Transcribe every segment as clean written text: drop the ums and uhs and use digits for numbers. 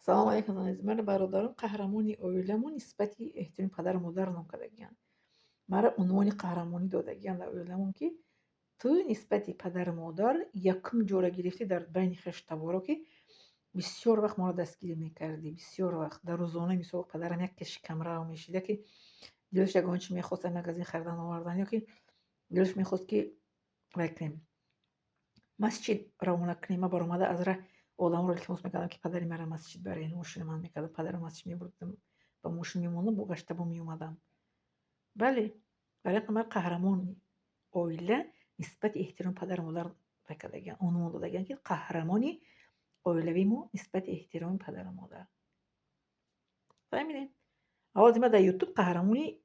Салому алайкум, азиз. Мана, бародарон, қаҳрамони оиламон нисбати эҳтироми падару модар ном кардагиянд. Мара унвони қаҳрамонӣ додагиянд дар оиламон, ки ту нисбати падару модар якум ҷора гирифтӣ дар байни хештаборо, ки бисёр вақт моро дастгирӣ мекардӣ, бисёр вақт дар рӯзона, мисол, падарам як шикамрав мешид, яке дилаш ягон чи мехост, магазин харидан овардан, ё ки дилаш мехост, ки вай кунем, масҷид равона кунем. Ман баромада аз раҳ одамро илтимос мекардам, ки падари мара масҷид барен. Мошини ман мекардам, падарам масҷид мебурдам, ба мошин мемондам, бо гашта бо меомадам. Бале, барои ман қаҳрамони оила нисбати эҳтироми падару модар вай кардагиан, унвон додагиан, ки қаҳрамони оилавии мо нисбати эҳтироми падару модар. Фаҳмидем? Аввал ман дар Ютуб қаҳрамони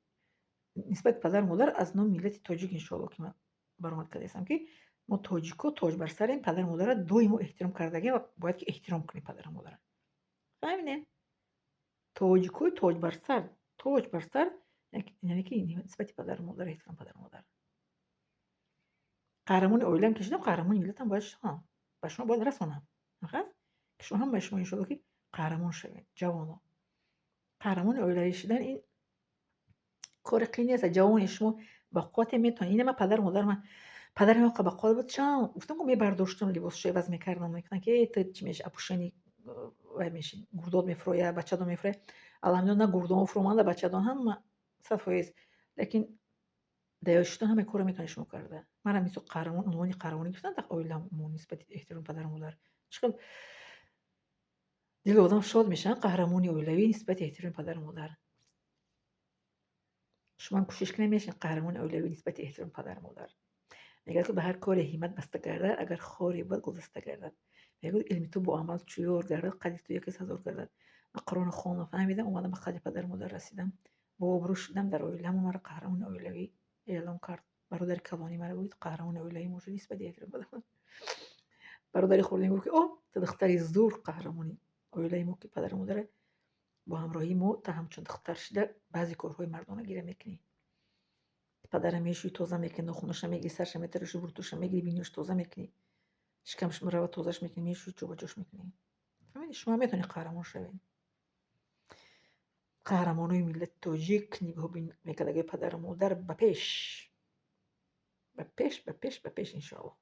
нисбати падару модар аз номи миллати тоҷик, иншоалло, ки ман баромад кардаистам, ки мо тоҷико тоҷ бар сарем, падару модарро доимо эҳтиром кардагем ва бояд ки эҳтиром кунем падару модарро. Фаҳмидем? Тоҷикои тоҷ бар сар, тоҷ бар сар, яъне ки нисбати падару модар эҳтиром падару модар. Қаҳрамони оилаам ки шудам, қаҳрамони миллатам бояд шавам. Ба шумо бояд расонам. Ки шумо ҳамаи шумо, иншоалло, ки қаҳрамон шавед, ҷавоно. Қаҳрамони оилавӣ шудан ин кори қиин нест. Ҷавони шумо ба қуввате метавонед. Ина ман, падару модар ман, падарам оқа ба қувват буд, чанд гуфтам, ку мебардоштам, либосшо иваз мекардам, мекунам, ки э, ту чӣ меши, опушени вай меши, гурдот мефурояд, бачадон мефурояд. Алҳамдулилла, на гурдон фуроманда, бачадон ҳама 100%. Лекин дар ёд шудан ҳамаи корро метавонед шумо карда. Манам мисол қаҳрамон, унвони қаҳрамонӣ гирифтам дар оиламон нисбати эҳтироми падару модар. Чӣ хел дили одам шод мешавад, қаҳрамони оилавӣ нисбати эҳтироми падару модар. Шумоам кӯшиш кунед, мешавед қаҳрамони оилавӣ нисбати эҳтироми падару модар. Мегӯяд, ки ба ҳар коре ҳиммат баста гардад, агар хоре буд, гулдаста гардад. Мегӯяд, илми ту бо амал чӯ ёр гардад, қадри ту яке ҳазор гардад. Ман Қуръонро хондам, фаҳмидам, омадам, ба қадри падару модар расидам, бо обрӯ шудам дар оиламон, маро қаҳрамони оилавӣ эълон кард. Бародари калонӣ маро гуфт: «Қаҳрамони оилавӣ мо шудӣ нисбати эҳтироми падару». Бародари хурдӣ гуфт, ки о, ту духтари зур, қаҳрамони оилаи мо, ки падару модаре бо ҳамроҳии мо ту ҳамчун духтар шида баъзе корҳои мардонагиро мекунӣ. Падара мешӯӣ, тоза мекунӣ, нохунаша мегирӣ, сарша метарошӣ, буртуша мегирӣ, биниёш тоза мекунӣ, шикамаш мерава, тозаш мекунӣ, мешӯӣ, ҷобаҷош мекунӣ. Фаҳмидӣ? Шумо метавонед қаҳрамон шавед. Қаҳрамонои миллати тоҷик, нигоҳубин мекардагои падару модар, ба пеш, ба пеш, ба пеш, ба пеш, иншоалло.